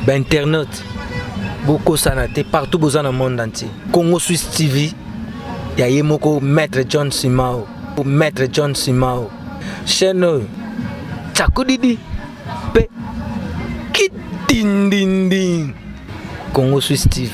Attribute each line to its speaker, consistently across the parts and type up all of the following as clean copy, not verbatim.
Speaker 1: Ba internautes bokosana te, partout boza na monde entier. Congo Suisse TV ya ye moko Maître John Simao, Maître John Simao. Chaîne oyo Tchakudidi pe kitindindi Congo Suisse TV.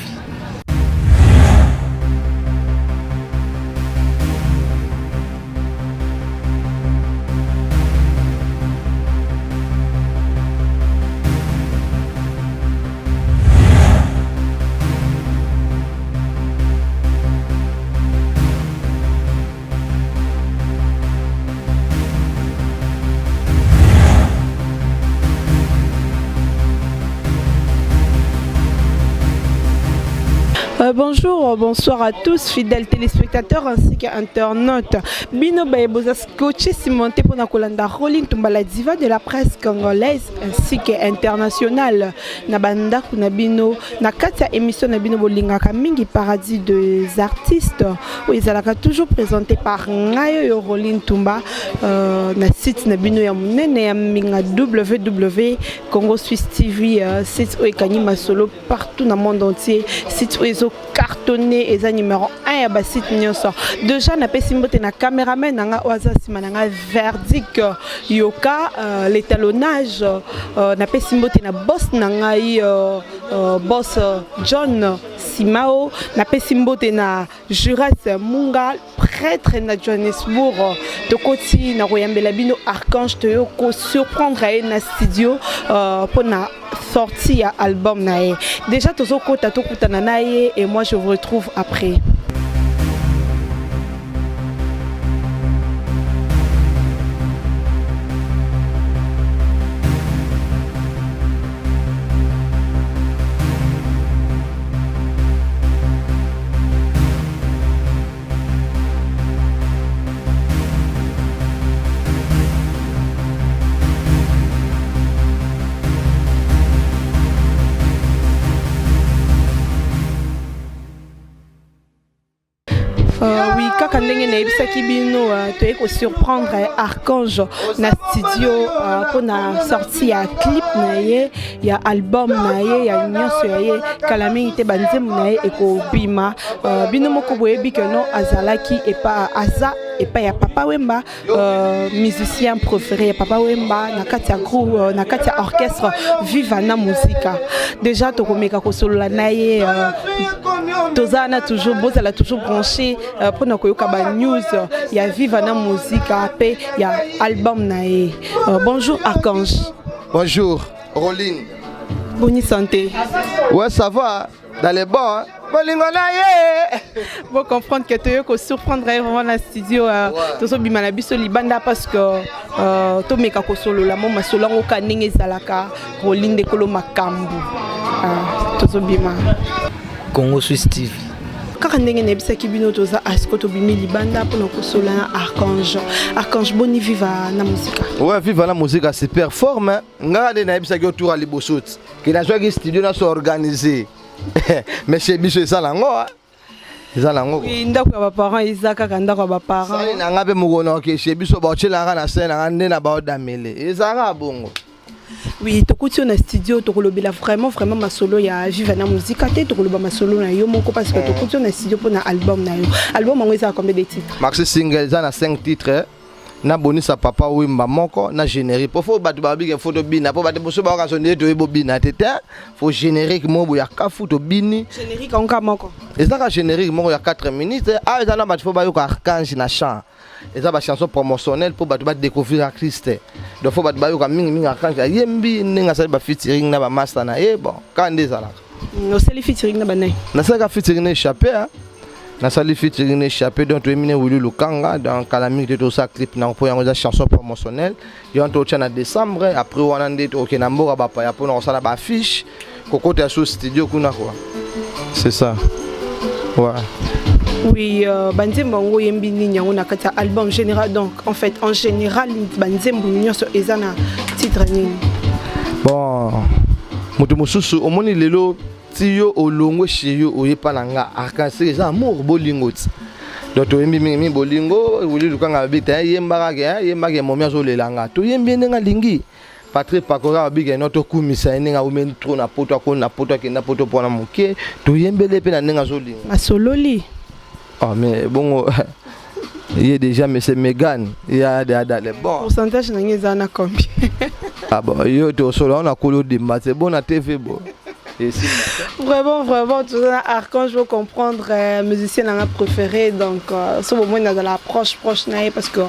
Speaker 2: Bonjour, bonsoir à tous, fidèles téléspectateurs ainsi qu'internautes. Bino baye boza scotché cimenté pour kolanda Rolling Tumba, la diva de la presse congolaise ainsi que internationale. Na bandako na bino, na kati ya émission na bino bolingaka mingi Paradis des artistes, oyo ezalaka toujours présenté par ngai oyo Rolling Tumba, na site na bino ya monene ya mbinga www Congo Suisse TV, site oyo ekangi masolo partout na monde entier, site oyo ezo cartonné, eza numéro 1 ya ba site nyonso. Déjà napesi mbote na cameraman na nga oyo aza nsima na nga, Verdict Yoka, l'étalonnage, napesi mbote na boss na ngai, boss John Simao, napesi mbote na Juras Munga, prêtre na Johannesburg. Tokoti na koyambela bino Archange, toyo ko surprendre ye na studio mpona sortie ya album na ye. Déjà tozokota, tokutana na ye et moi je vous retrouve après. Oui, kaka ndenge nayebisaki bino, toyei kosurprendre Archange na studio mpona sortie ya clip na ye, ya album na ye, ya nyonso ya ye. Kala mingi te banzembo na ye ekobima. Bino moko boyebi ke no azalaki epa, aza epai ya Papa Wemba, musicien préféré ya Papa Wemba na kati ya groupe, na kati ya orchestre Viva na Musica. Déjà tokomeka kosolola na ye. Toza na toujours, bozala toujours branché mpona koyoka banews ya Viva na Musica mpe ya album na ye. Bonjour Archange.
Speaker 3: Bonjour Roline.
Speaker 2: Boni santé?
Speaker 3: Ouais, ça va, dans les bons, hein? Bolingo na ye.
Speaker 2: Bo comprendre que toyo kosurprendre ye vraiment na studio. Tozobima na biso libanda parce que tomeka kosolola mo masolo yango ka ndenge ezalaka. Roline ndekolo makambo, tozobima.
Speaker 1: Congo Suisse TV.
Speaker 2: Kaka ndenge nayebisaki bino, toza asko, tobimi libanda mpona kosola na Archange. Archange, boni Viva na Muzika?
Speaker 3: Ouais, Viva na Muzika super forme. Ngaka nde nayebisaki yo tour ya liboso ti ke nazwaki studio naso organisé, mais chez biso eza nango, eza nango.
Speaker 2: Ndako ya baparent eza kaka ndako ya baparent.
Speaker 3: Sali na nga mpe mokolo oke chez biso, baotielanga na scène nanga nde na baodamele, ezalaka bongo.
Speaker 2: Oui, tokuti yo na studio, tokolobela vraiment vraiment masolo ya Viva na Muzika te, tokoloba masolo na yo moko parce que tokuti yo na studio mpona album na yo. Album yango eza combien de titres?
Speaker 3: Maxi single eza na 5 titres, nabonisa Papa Wemba moko na générique, po fo bato babike, fo tobina, po bato mosusu bayoka so nde toyebi bobina te te, fo générique moko boye ya kafu tobini.
Speaker 2: Générique yango kaka moko?
Speaker 3: Ezaka générique moko ya 4 minutes. Awa eza na bato fo bayoka Archange na chant, eza bachanson promotionnelle mpo bato badécouvrir artiste. Donc fo bato bayoka mingimingi Archange ayembi ndenge asali bafeaturing na bamaster na ye. Bon, kaka nde ezalaka.
Speaker 2: Osali featuring na banai?
Speaker 3: Nasalaka featuring na Échappé, nasali featuring na Échappé, donc toyembi ne Wili Lukanga. Donc kala mingi te tosala clip nango, mpo yango eza chanson promotionnelle. Yo totya na décembre. Après wana nde tokokende na mboka bapaya mpona kosala baaffiche, kokota ya so studio kuna quoi, c'est ça, ouais.
Speaker 2: Oui, banzembo yango oyembi nini yango na kati ya album général? Donc en fait, en général, banzembo nyonso eza na titre nini?
Speaker 3: Bon, moto mosusu omoni lelo ti yo olongwe chez yo, oyepa na nga Archange, eza amour, bolingo ti. Donc toyembi mingimingi bolingo. Wili Lukanga babi te, yembaka ke, yembaka momi azolela nga, toyembi ye ndenge alingi. Patrick Pakora abike no tokumisa ye ndenge awumeli trop na poto, akoni na poto, akenda poto mpona moke, toyembele mpe na ndenge azolinga.
Speaker 2: Asololi.
Speaker 3: Oh, mais bongo ye déjà, mais c'est Megan ya de bon.
Speaker 2: Pourcentage na ngai eza na combien?
Speaker 3: Ah bon, yo tosola wana kolo demba, c'est bon na TV bo.
Speaker 2: Vraiment, vraiment, tout ça, Archange, je veux comprendre, musicien na préféré, donc, ce moment, dans la proche, proche, na parce que,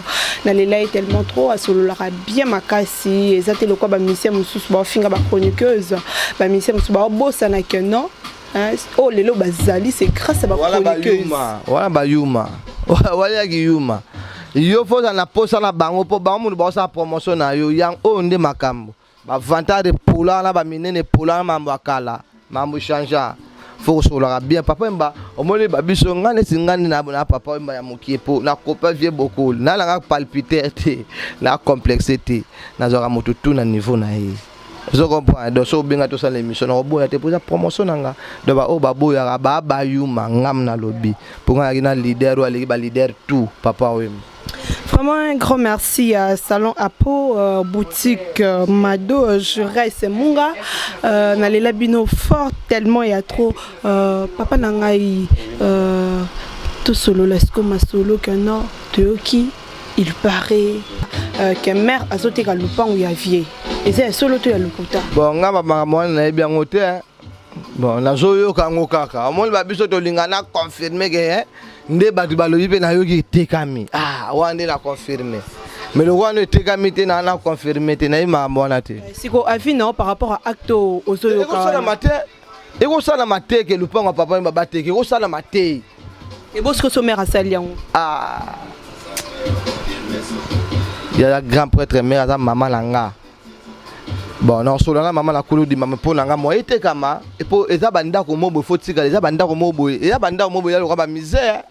Speaker 2: na les là tellement trop, asololaka bien makasi, eza te lokwa ba musicien mosusu, ba finga ba chroniqueuse, ba musicien mosusu, ba bosana que non, hein, oh, lelo bazali, c'est grâce à ba chroniqueuse.
Speaker 3: Wana bayuma, waliaki yuma. Yo faut na posa na bango po bango mundu baosala promotion na yo yang oyo nde makambo. Bavantard pola na baminene pola na mambo ya kala, mambo changea. Faut kosololaka bien. Papa Wemba, omoni babiso ngai neti ngai nde na Papa Wemba ya mokie po nakopa vie bokoli nalanga palpiter te, na complexe te, nazwaka moto tu na niveau na ye, ozo comprendre? Donc so obenga tosala émission, nakoboya te po eza promotion na nga. Donc baoyo baboyaka baa bayuma. Ngam nalobi mpo ngai ayaki na leader oyo aleki baleader tout, Papa Wemba.
Speaker 2: Vraiment un grand merci à Salon Apo, boutique Mado, je reste Munga, nalela bino fort tellement il y a trop. Papa na ngai, tout solo lasko masolo que non, toyoki, il paraît que mère azoteka lupango ya vieux. Et c'est solo to ya lokuta?
Speaker 3: Bon, nga ba makambo wana nayebi yango te, hein. Bon, nazoyoka yango kaka. Omoni babiso tolinga na confirme ke nde bato balobi mpe nayoki etekami. Ah, wana nde na confirme, mais loko wana etekami te, na confirme te, nayebi makambo wana te.
Speaker 2: Siko avis na par rapport à acte ozoyoka?
Speaker 3: Ekosalama te, ekosalama te ke lupango ya Papa Wemba bateke, ekosalama te.
Speaker 2: Ebosiko so mère asali yango?
Speaker 3: Ah, ya grand prêtre, mère aza mama na nga. Bon, nakosola na mama na kolo dimama mpo na nga moye etekama po eza bandako mo boye fo tikala, eza bandako mo boye, eza bandako mo boye ya loka bamisère.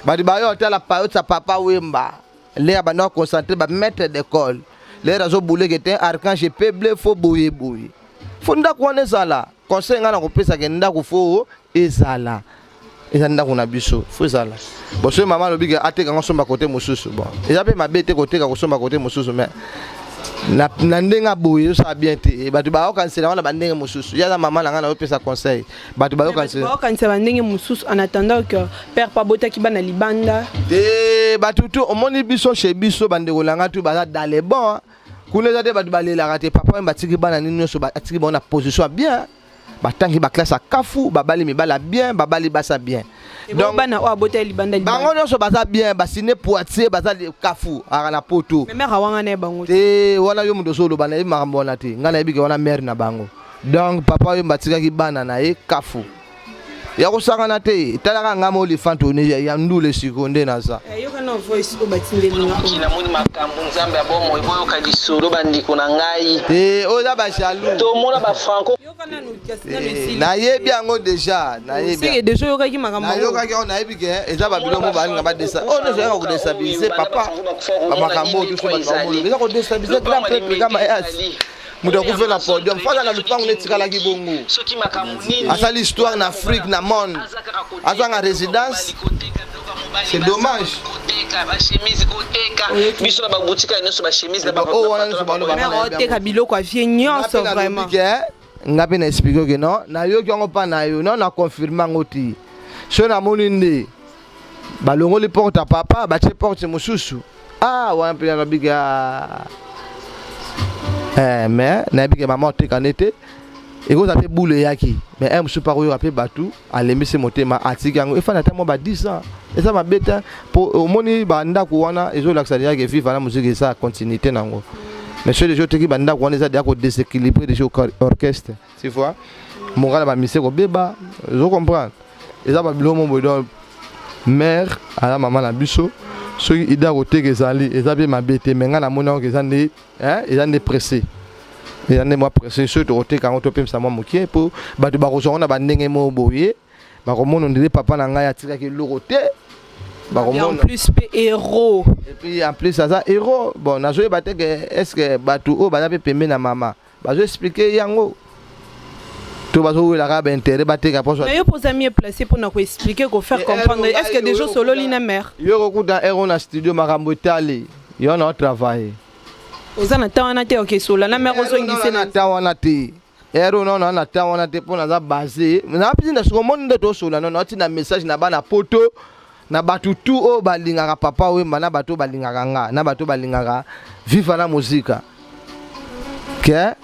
Speaker 3: Bato bayo otala payoti ya Papa Wemba, lere banda concentré, bamaître d'école, lere azobuleke te. Archange peble fo boye boye, fo ndako wana ezala. Conseil ngai nakopesaka, ndako fo ezala, eza ndako na biso, fo ezala. Bon, soki mama alobi ke ateka ngo, somba kote mosusu, bon, eza mpe mabe te koteka kosomba kote mosusu, mais na ndenge aboye ezosala bien te. Bato bayokanisela wana bandenge mosusu. Ye aza mama na ngai, nayopesa conseil, bato bayokanisela.
Speaker 2: Bayokanisa bandenge mosusu en attendant que père pa abotaki bana libanda.
Speaker 3: Te, bato tu omoni biso chez biso, bandeko na ngai tu baza dans les bons kuna, eza te bato balelaka te. Papa oyo batiki bana nini nyonso, atiki bango na position ya bien, batangi baclasse ya kafu, babali mibali ya bien, babali basi ya bien.
Speaker 2: Donc bana oyo abota libanda?
Speaker 3: Bango nyonso baza bien, basine Poitier, baza kafu aka na poto.
Speaker 2: Mais mère awanga na ye bango?
Speaker 3: Te, wana yo moto ozoloba, nayebi makambo wana te. Ngai nayebi ke wana mère na bango. Donc papa oyo batikaki bana na ye kafu ya kosangana te. Talaka ngai molifante ya ndule siko nde naza.
Speaker 2: Yoka na voice oyo batindeli nga.
Speaker 1: Namoni makambo Nzambe ya bomoi, boyoka lisolo bandeko na ngai.
Speaker 3: Te, oyo eza bajaloux.
Speaker 1: Tomona bafranco.
Speaker 2: Yoka nanu kasi nanu esili.
Speaker 3: Nayebi yango déjà, nayebi.
Speaker 2: Seke déjà oyokaki makambo yango?
Speaker 3: Nayokaki yango, nayebi ke eza babiloko mo balinga badesa oyo nyonso eyaka kodéstabiliser papa. Bamakambo oyo nyonso bato bamoloba eza kodéstabiliser grand prêtre kama eyasi. Moto akufi na podium, faza na lupango netikalaki bongo, asali histoire na Afrique, na monde, azanga résidence, c'est dommage.
Speaker 1: Biso na babutika nyonso bachemise.
Speaker 3: Oyo wana nyonso baloba.
Speaker 2: Oteka biloko ya vieux nyonso vraiment.
Speaker 3: Nga mpe na expliquer ke non, nayoki yango mpa na yo, non, na confirme yango te. So namoni nde balongoli porte ya papa, batie porte mosusu. Ah, wana mpe nalobiki. Eh, mais nayebi ke mama oteka nde te, ekozala mpe bule eyaki, mais un mosusu mpa koyoka mpe bato alembisi motema, atiki yango efanda ata mwa ba 10 ans, eza mabe te. Mpo omoni bandako wana ezolakisa deja ke Viva la Musique eza continuité nango. Mais soki deja oteki bandako wana, eza deja kodéséquilibré déjà orchestre, tu vois, moral bamise kobeba, ozo comprendre? Eza babiloko mo boye. Donc mère aza mama na biso. Soki idée ya koteka ezali, eza mpe mabe te, mais ngai namoni yango eza nde eza nde pressé, eza nde mwa pressé. Soki tokoteka yango, topemisa mwa mokie mpo bato bakozwa yango na bandenge moko boye, bakomona ondele papa na ngai atikaki eloko te.
Speaker 2: En plus mpe héros.
Speaker 3: Et puis en plus aza héros. Bon, nazoyeba te ke est ce que bato oyo baza mpe pembe na mama bazo expliquer yango to bazowelaka baintérêt bateka.
Speaker 2: Mpo yo mpoza mieux placé mpona koexpliquer, kofaire comprendre. Est ce que déjà osololi na mère?
Speaker 3: Yo kokuta ero na studio, makambo etali yo na otravaille.
Speaker 2: Oza na temps wana te, okesola na mare ozongise
Speaker 3: na temps wana te. Ero nano na temps wana te mpo naza base napesi soko omoni nde tosola nano natinda message na bana poto, na bato tu oyo balingaka Papa Wemba, na bato oyo balingaka nga, na bato oyo balingaka Viva la Musica, ke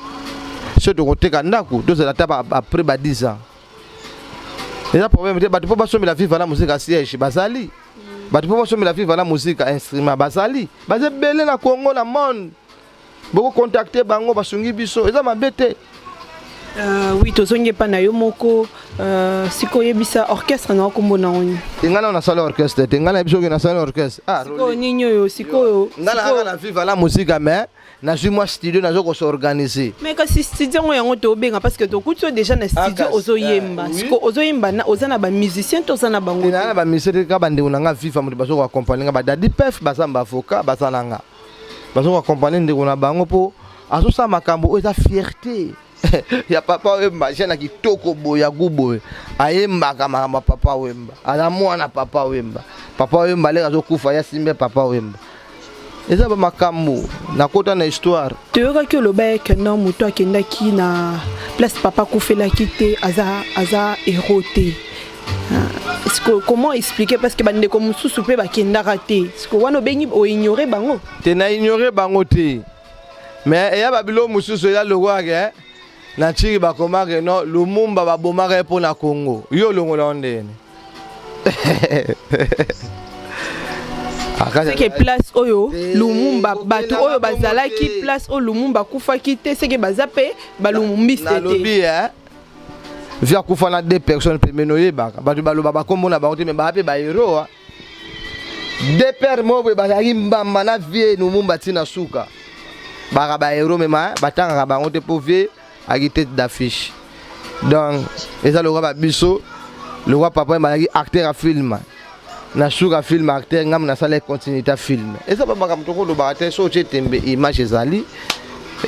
Speaker 3: so tokoteka ndako, tozala ata après ba 10 ans, eza problème te. Bato mpo basombela Viva la Musica siège bazali, bato mpo basombela Viva la Musica instrument bazali, baza ebele na Congo, na monde. Bokocontacter bango, basungi biso, eza mabe te.
Speaker 2: Oui, tozongi epa na yo moko. Sikoyo oyebisa orchestre na okombo na oni?
Speaker 3: Te, ngai nao nasala orchestre te. Ngai na biso oke nasala orchestre.
Speaker 2: Ah, sikoyo nini oyo sikoyo?
Speaker 3: Ngai nayaka na Viva la Musica, mais nazwi mwa studio, nazo kosorganiser.
Speaker 2: Mais kasi studio yango, yango tobenga, parce que tokuti yo déjà na studio ozoyemba. Siko ozoyemba, oza na bamusicien to oza na bango?
Speaker 3: Naa na bamusicien te, kaka bandeko na nga Viva moto bazo koaccompagner nga. Badadi Pef baza na baavocat, baza na nga, bazo koaccompagner ndeko na bango mpo azosala makambo oyo eza fierté ya Papa Wemba. Jeune ya kitoko boye, ya gu boye, ayembaka makambo ya Papa Wemba, aza mwana Papa Wemba. Papa Wemba leka azokufa, ya simbe Papa Wemba. Eza bamakambo nakota na histoire.
Speaker 2: Toyokaki oloba eke non, moto akendaki na place papa akufelaki te, aza héros te. Siko comment expliquer? Parce que bandeko mosusu mpe bakendaka te. Siko wana obengi oignore bango?
Speaker 3: Te, na ignore bango te, mais eya babilo mosusu eza lokwake na ntiki bakomake no Lumumba babomaka ye mpo na Congo. Yo olongola yo ndeni?
Speaker 2: Seke place oyo Lumumba, bato oyo bazalaki place oyo Lumumba akufaki te, seke baza mpe balumumbiste te?
Speaker 3: Nalobi vi akufa na deux personnes pembeni, oyebaka bato baloba bakombo na bango te, mais baa mpe bahéros. Deux père moko boye bazalaki mbamba na vie Lumumba ntina suka, baka bahéros, mais batangaka bango te mpo vie aki tête d'affiche. Donc eza lokwa babiso, lokwa papa ye bazalaki acteur ya film, na suka film acteur, ngambo nasala continuité ya film. Eza bamakambo tokolobaka te. So otie tembe, image ezali,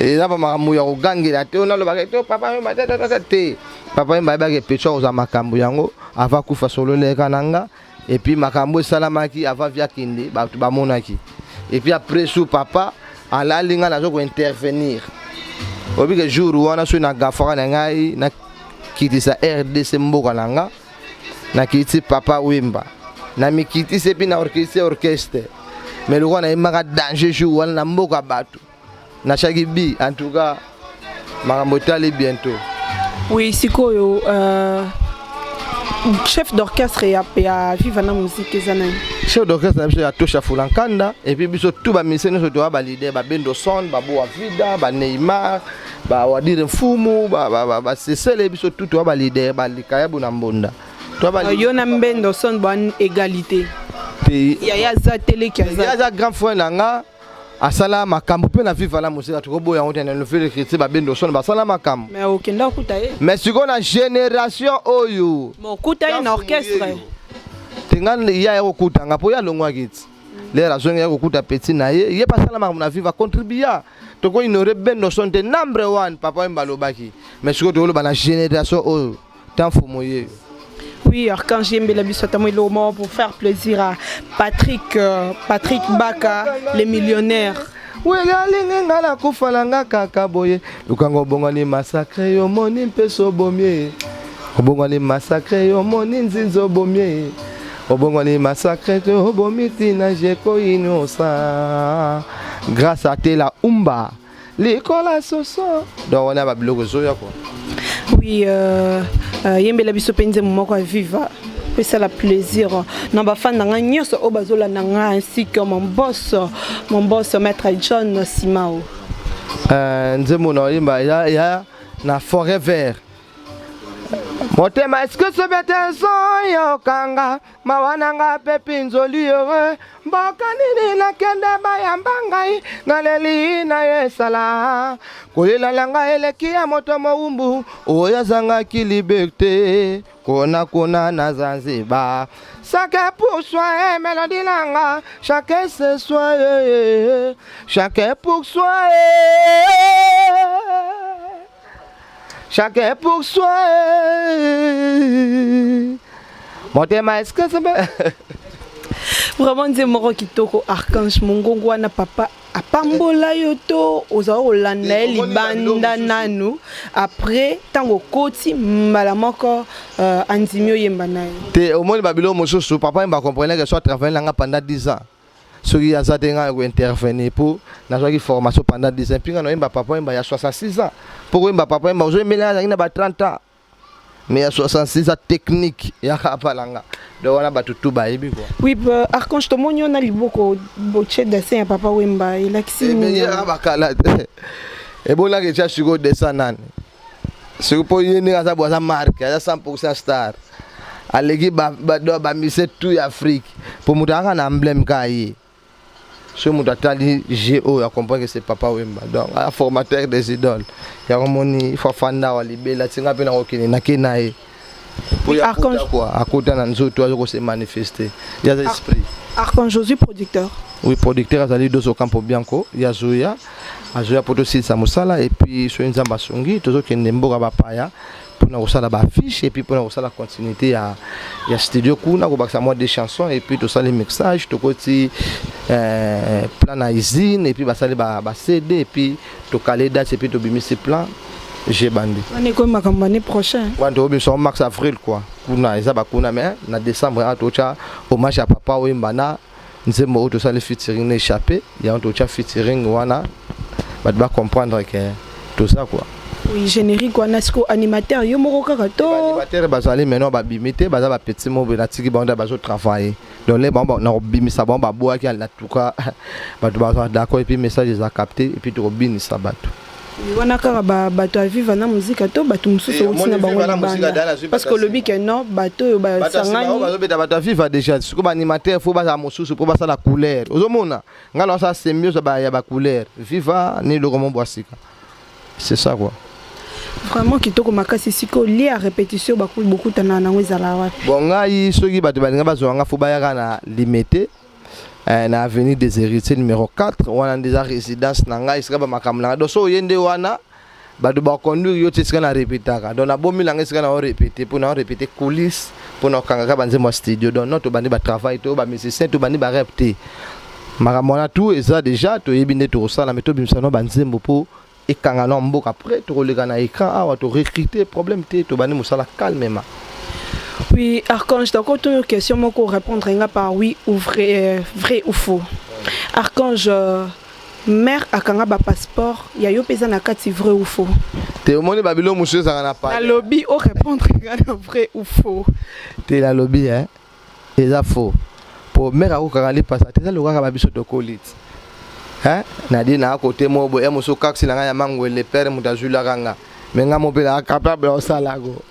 Speaker 3: eza bamakambo ya kogangela te. Oyo nalobaka te, Papa Wemba te, te, te. Papa Wemba ayebaki epeso akozwa makambo yango ava kufa, solo eleka na nga. Et puis makambo esalamaki avant vi akende, bato bamonaki. Et puis après su papa alali, ngai nazo kointervenir. Oyebi ke jour wana soki nagafaka na ngai, nakitisa RDC, mboka na nga, nakitisi Papa Wemba, na mikitisi, et puis na orchestre orchestre. Mais lokola nayembaka danger jour wana na mboka, bato natiaki bi. En tout cas makambo etali bientôt.
Speaker 2: Oui, sikoyo chef d'orchestre ya Viva na Musique eza nani?
Speaker 3: Chef d'orchestre na biso ya Tosha Fulankanda. Et puis biso tout bamusicien nyonso toya baleader, babendo son, baboa vida, baneymar, bawadire mfumu, basesele, biso tout toya baleader, balikayabu na mbonda.
Speaker 2: Yo na Mbendo son ba égalité?
Speaker 3: Te.
Speaker 2: Yaya aza teleki?
Speaker 3: Aza, aza grand frère na nga, asala makambo mpe na Viva la Musica. Tokoboya yango te, na nouvelle écriture babendo son basala makambo.
Speaker 2: Mais okenda okuta ye?
Speaker 3: Mais sikoyo na génération oyo.
Speaker 2: Mais okuta ye na orchestre?
Speaker 3: Te, nga ye aya kokutanga mpo ye alongwaki ti lere azongi, ya kokuta petit na ye. Ye mpe asala makambo na Viva, contribua. Tokoignore Bendo son te, number one Papa Wemba alobaki. Mais sikoyo tokoloba na génération oyo, tan fumu ye.
Speaker 2: Oui, Archange, yembela biso ata mwa moko pour faire plaisir à Patrick, Patrick Baka, les millionnaires.
Speaker 3: Wele alingi nga nakufa na nga kaka boye. Lukango obongwani massacre, yo moni mpeso obomie, obongwani massacre, yo moni nzinzi obomie, obongwani massacre te, obomi ntina jeko inosa grâce à te la umba likola soso. Donc wana babiloko ezoya quoi.
Speaker 2: Oui, yembela biso mpe nzembo moko ya Viva, pesala plaisir na bafan na ngai nyonso oyo bazolanda ngai, ainsi que mon boss maître John Simao.
Speaker 3: Nzembo na oyemba ya na forêt vert. Motema eske sobete ezoyokanga mawa na nga mpe mpinzoli yo. Mboka nini nakende bayamba ngai? Naleli na ye esala kolela na ngai eleki ya moto mowumbu oyo azangaki liberté kuna kuna na Zanzibar. Chacun pour soi, mélodie nanga, chacun se soi, chacun pour soi, chacun pour soi. Motema est-ce que
Speaker 2: Vraiment nzembo moko kitoko, Archange, mongongo wana papa. Apambola yo to ozala kolanda ye libanda nanu, après ntango okoti mbala moko andimi oyemba na ye?
Speaker 3: Te, omoni babiloko mosusu, Papa Wemba comprenait que so atravaille nanga pendant 10 ans, soki aza te, ngai kointervenir mpo nazwaki formation pendant 10 ans. Mpi ngai naoyemba Papa Wemba ya 66 ans, mpo koyemba Papa Wemba ozoyembela azalaki na ba 30 ans, mais ya 66 ans, technique yaka apalanga. Donc wana bato tu bayebi quoi.
Speaker 2: Oui, Archange, tomoni yo na liboko botie dessin ya Papa Wemba, elakisi nini?
Speaker 3: Yaka bakala te, ebonaki etya sikoyo dessin nani sikoyo, mpo ye ndenge aza bo, aza marque, aza 100 star, aleki bamise tout ya Afrique, mpo moto azaka na emblème kaka ye. Soki moto atali g oyo, acomprendre que c'est Papa Wemba. Donc aya formateur des idoles, yango moni fo afanda awa libela, tinga mpe nakokende nake na ye po ya quoi, akota na nzoto, aza kose manifester, ye aza esprit.
Speaker 2: Archange Josué, producteur?
Speaker 3: Oui, producteur azali Dozo Campo Bianco, ye azoya, azoya mpo tosilisa mosala. Et puis soki Nzambe asungi, tozokende mboka bapaya mpona kosala baaffiche et puis mpona kosala continuité ya studio kuna, kobakisa mwa des chansons, et puis tosali mixage, tokoti plan na usine, et puis basali ba CD, et puis tokale date, et puis tobimisi plan g bandi.
Speaker 2: Wana ekomi makambo année prochain?
Speaker 3: Wana tokobimisa mars avril quoi, kuna eza bakuna, mais na décembre wana totya hommage ya Papa Wemba na nzembo oyo tosali featuring na Échappé. Yango totya featuring wana, bato bacomprendre ke toza quoi.
Speaker 2: Oui, générique wana siko animateur yo moko kaka to?
Speaker 3: Animateur bazali maintenant, babimi te, baza bapeti mo boye, natiki bango nde bazotravaille. Donc le bango na kobimisa bango babwaki, en tout cas bato bazala d'accord, et puis message eza capté, et puis tokobinisa bato.
Speaker 2: Wana kaka bato ya Viva na Muzika to bato mosusu outi na bango libanda? Parce que olobi ke non, bato oyo basangani.
Speaker 3: Bazobeta bato ya Viva déjà. Sikoyo baanimateur fo bazala mosusu mpo basala couleur. Ozomona ngai na basala symbiose ya bacouleur Viva ni eloko mo bwa sika, c'est ça quoi.
Speaker 2: Vraiment kitoko makasi. Sikoyo lieu ya répétition bokutana nango ezala wapi?
Speaker 3: Bon, ngai soki bato balinga bazwa nga, fo bayaka na Limete, na avenue des Héritiers numéro 4. Wana nde eza résidence na ngai, esika bamakambo na ngai. Donc so oye nde wana, bato baconduire yo ti esika na répétaka. Donc nabomi nanga esika na orépété, mpo na orépété coulisse, mpo na okangaka banzembo ya studio. Donc no tobandi batravail to bamusicien, tobandi barep te, makambo wana tout eza déjà, toyebi nde tokosala. Mais tobimisa no banzembo mpo ekanga na mboka, après tokoleka na écran awa, torecrute problème te, tobandi mosala calmement.
Speaker 2: Oui, Archange, d'accord, une question moko, répondre nga par oui ou vrai, vrai ou faux. Archange, mère akanga ba passeport ya yo pesa na kati, vrai ou faux?
Speaker 3: Te, omoni babilo mosusu ezalaka na
Speaker 2: pa. Nalobi o répondre nga na vrai ou faux.
Speaker 3: Te, nalobi eza faux, po mère akokanga lipasa te, eza lokaka babiso tokoli ti nadi na kote moko boye mosusu kaksi na ngai ya mangwele pere moto azwilaka nga, me nga mo mpe na capable osalako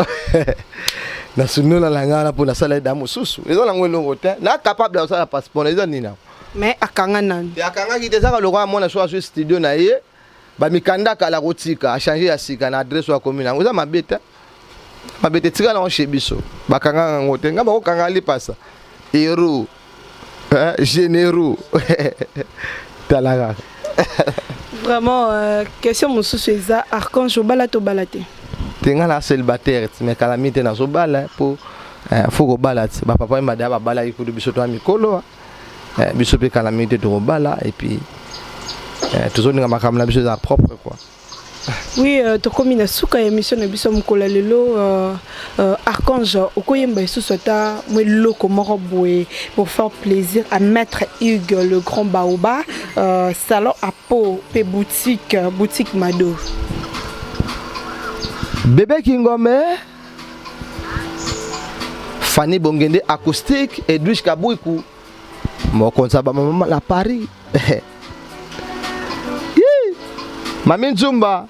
Speaker 3: nasundola na ngai wana mpo nasala eda mosusu, eza nango eloko te, na capable ya kosala passeport eza nini yango.
Speaker 2: Mais akanga nani?
Speaker 3: Te, akangaki te, ezaka lokola mwana so azwi studio na ye, bamikanda kala kotika, achange ya sika na adresse oyo akomi nango, eza mabe te, mabe te, tika nango chez biso, bakangaka yango te. Nga bakokanga lipasa héros, généraux, tala kaka.
Speaker 2: Vraiment, question mosusu eza, Archange, obala to obala te?
Speaker 3: Te, nga na célibataire ti, mais kala mingi te nazobala, mpo fo kobala ti bapapa oyo madaya babalaki kutu, biso toya mikolo, biso mpe kala mingi te tokobala, et puis tozolinga makambo na biso eza propre quoi.
Speaker 2: Oui, tokomi na suka ya émission na biso mokolo ya lelo. Archange, okoyemba lisusu ata mwa eloko moko boye pour faire plaisir à maître Hugues le grand baoba, salon apo mpe boutique Mado.
Speaker 3: Bébé Kingome, Fanny Bongende acoustique, Edwige Kabwiku, mokonzi ya bamama na Paris. Yee! Mami Nzumba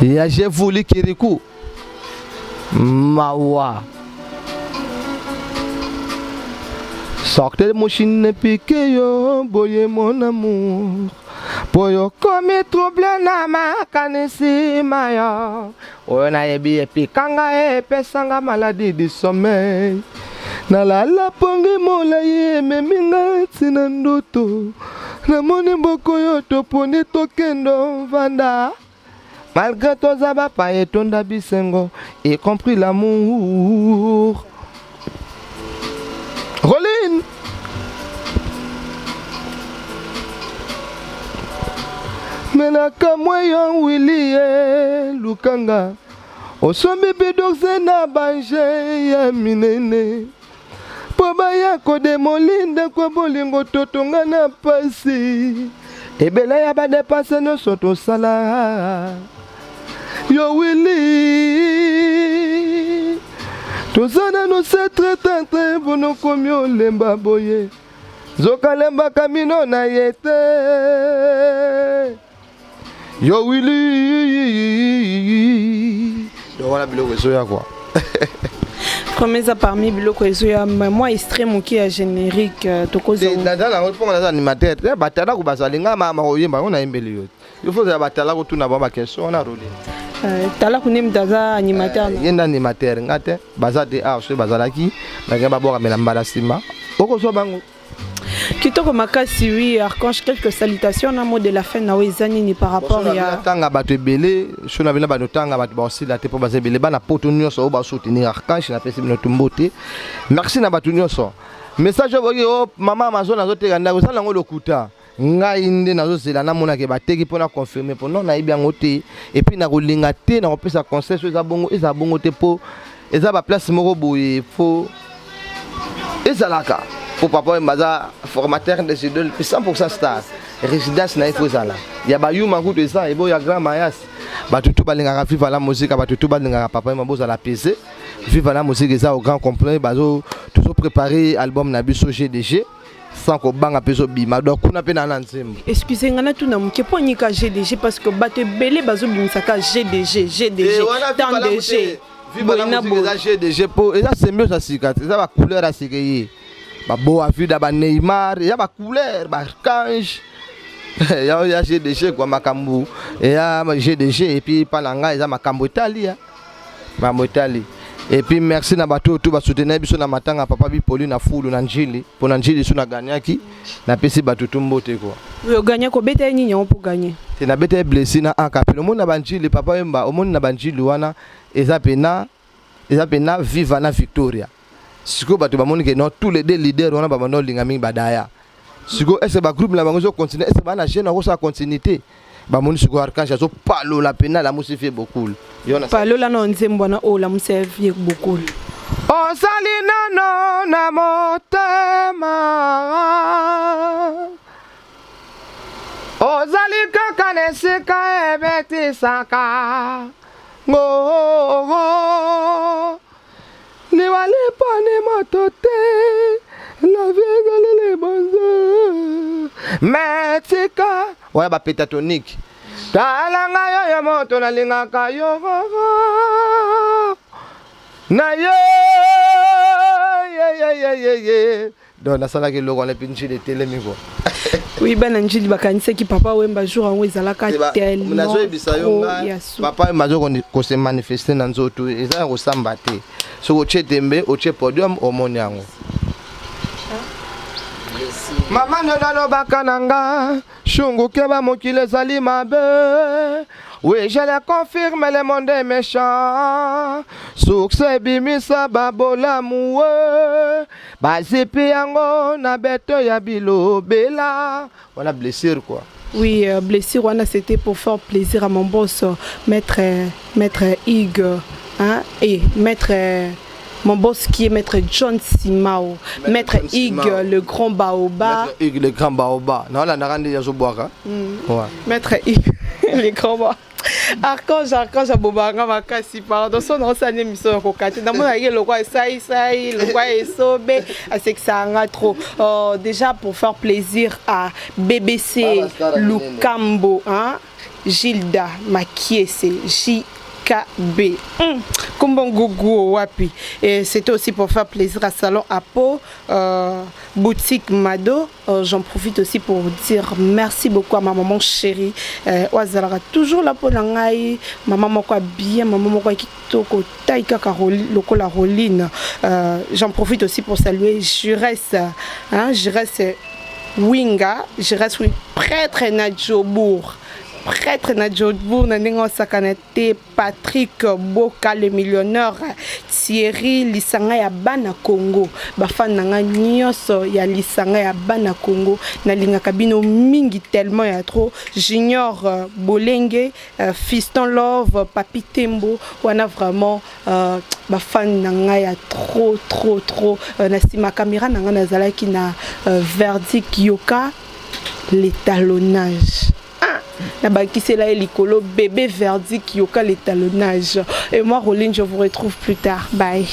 Speaker 3: ya j'ai voulu Kirikou mawa sorte moshine pike yo boye mon amour, po yokomi trouble na makanisi mayo oyo nayebi epikanga, epesanga maladie du sommeil, nalala pongi molai, ememi nga ntina ndoto, namoni mboko oyo toponi tokende ovanda, malgré toza bapaya, etonda bisengo, y compris l'amour. Roline. Me nakamwe yo Willy eh, Lukanga osombi bidokse na banje ya minene mpo baya kodemoli ndako ya bolingo totonga na pasi ebele ya badepanse nyonso tosala yo Willy toza nano se très mpono komi olemba boye Zoka lembaka mino na ye te yo Willy. Donc wana biloko ezoya quoi.
Speaker 2: Vraiment eza parmi biloko ezoya mwa extrait moke ya générique euh, tokozwa.
Speaker 3: Naza nango mpo naza animateur te batalaku bazali nga mama koyemba yango nayembeli yo il faut ozala batalaku tuna bango baquestion wana roline.
Speaker 2: Euh, talaku nde moto aza animateur
Speaker 3: euh, ye nde animateur nga te baza te awa soki bazalaki balinga babwakamela mbala nsima okozwa bango.
Speaker 2: Kitoko makasi oui Archange quelques salutations na mot de la fin na yo eza nini par rapport ya
Speaker 3: tanga bato ebele so na bino bato tanga bato baosila te mpo baza ebele bana poto nyonso oyo basoutenir Archange napesi bino tumbote merci na bato nyonso message oyo boki o oh, mama Amazon azoteka ndako eza nango lokuta ngai nde nazozela namonake bateki mpo na confirme mpo non nayebi yango te epuis nakolinga te nakopesa conseil so eza bongo ezala bongo te mpo eza baplace moko boye fo ezalaka mpo papa oyo aza formateur des idoles mpe 100 star résidence na ye fo ezala ya bayuma kutu eza ebo ya grand mayas bato tu balingaka viva la musique bato tu balingaka papa oyo bozala pese viva la musique eza au grand complet bazo tozo préparer album na biso gdg sans kobanga mpe ezobima donc kuna mpe naa na nzembo.
Speaker 2: Excuse nga natuna moke mpo anika gdg parce que bato ebele bazobimisaka gdg gdg eh, tant de g
Speaker 3: boye na boye eza gdg mpo eza symbiose ya sika eza bacouleur ya sika eye baboa vida baneymar eza bacouleur baarchange ya ya gdg kua makambo eya gdg epuis mpa na ngai eza makambo etali ya makambo etali et puis merci na bato oyo tu basoutenir biso na matanga papa bipoli na fulu na njili mpo na njili so nagagnaki napesi bato tu mbote kua
Speaker 2: oyo ogagna kobeta ye nini yango mpo gagne
Speaker 3: te nabeta ye blessure na akapele omoni na banjili papa wemba omoni na banjili wana eza pena eza pena viva na victoria sikoyo bato bamoni ke non tous les deux leaders wana babanda olinga mingi badaya sikoyo est ce bagroupe na bango ezocontinue est ce bana jeune akosala continuité bamoni sikoyo archange azopalola pena alamusi vie bokul
Speaker 2: palola na nzembo wana oyo olamusi vie bokul
Speaker 3: ozali nano na motema ozali kaka na esika ebetisaka ngo liwa liponi moto te la vie ezali libonzo me tika wana bapetatonique tala ngai oyo moto nalingaka yo na ye ye donc nasalaki eloko wana epi njili etelemi kua
Speaker 2: oui bana njili bakanisaki papa wemba jour yango ezalaka
Speaker 3: tellementnazoyebisa yo nga papa wemba azo kose manifeste na nzoto eza ya kosamba te soki otie tembe otie podium omoni yango mama nono alobaka na nga shungu keba mokili ezali mabe oui je le confirme le monde est méchant succès ebimisa babolamu we bazipi yango na beto ya bilobela wana blessure quoi.
Speaker 2: Oui, euh, blessure wana c'était pour faire plaisir à mon boss maître maître Hugues hein, et maître mon boss qui est maître John Simao maître, maître Hugues le grand baoba
Speaker 3: maître Hugues le grand baoba na wala ndaka nde yazobwaka
Speaker 2: mm. ouais. Maître Hugues le grand baoba Archange Archange abobaka nga makasi pardon so naosala nde émission ya kokate namonaki lokwa esaisai lokwa esobe asekisaka nga trop euh, déjà pour faire plaisir à BBC Lukambo hein? Gilda Makiese JKB kombo ngugu wapi et c'était aussi pour faire plaisir à Salon Apo euh, boutique Mado. J'en profite aussi pour dire merci beaucoup à ma maman chérie euh, oyo azalaka toujours là mpo na ngai maman moko ya bien maman moko ya kitoko tai kaka lokola Roline euh, j'en profite aussi pour saluer Jurès hein, Jurès Winga Jurès oui, prêtre na Jobourg. Prêtre na Joburg na ndenge osakana te, Patrick Boka le millionnaire, Thierry Lisanga ya bana Congo, bafan na nga nyonso ya Lisanga ya bana Congo, nalingaka bino mingi tellement ya trop. Junior Bolenge, Fiston Love, Papi Tembo wana, vraiment bafan na ngai ya trop trop trop. Na nsima caméra na ngai nazalaki na Verdict Yoka l'étalonnage. Ah, nabakisela ye likolo bébé Verdict Yoka l'étalonnage. Et moi, Roline, je vous retrouve plus tard. Bye.